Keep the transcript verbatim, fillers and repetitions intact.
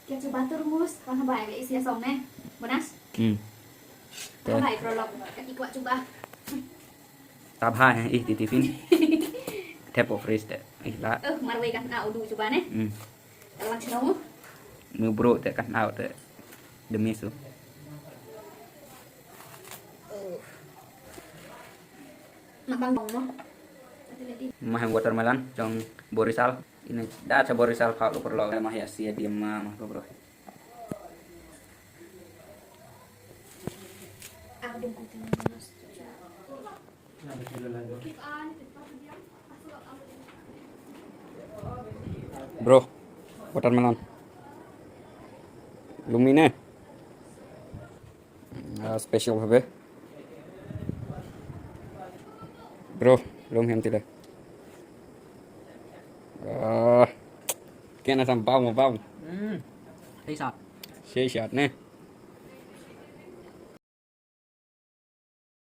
Ka chuba turmus, kan haba ai isi asong ne. Bonas. Hmm. Haba ai prolog, ka ti kwah chuba. Tabha eh, ih, ti tiffin. Tep o fridge te. Ih, la. Eh, marwei kan au du chuba ne. Hmm. Ka lang snow. Mu bro te kan au te. Demi su. Mak bang bang mo. Mah watermelon, jong Borisal. Ini da cha Borisal kau lu perlu. Mah ya sia dia mah, mah bro. Bro, watermelon. Lumine. Ah, special bha. Bro, lum hem tila. Ah, kena sam bau bau. Hmm. Hey sat. Hey sat ne.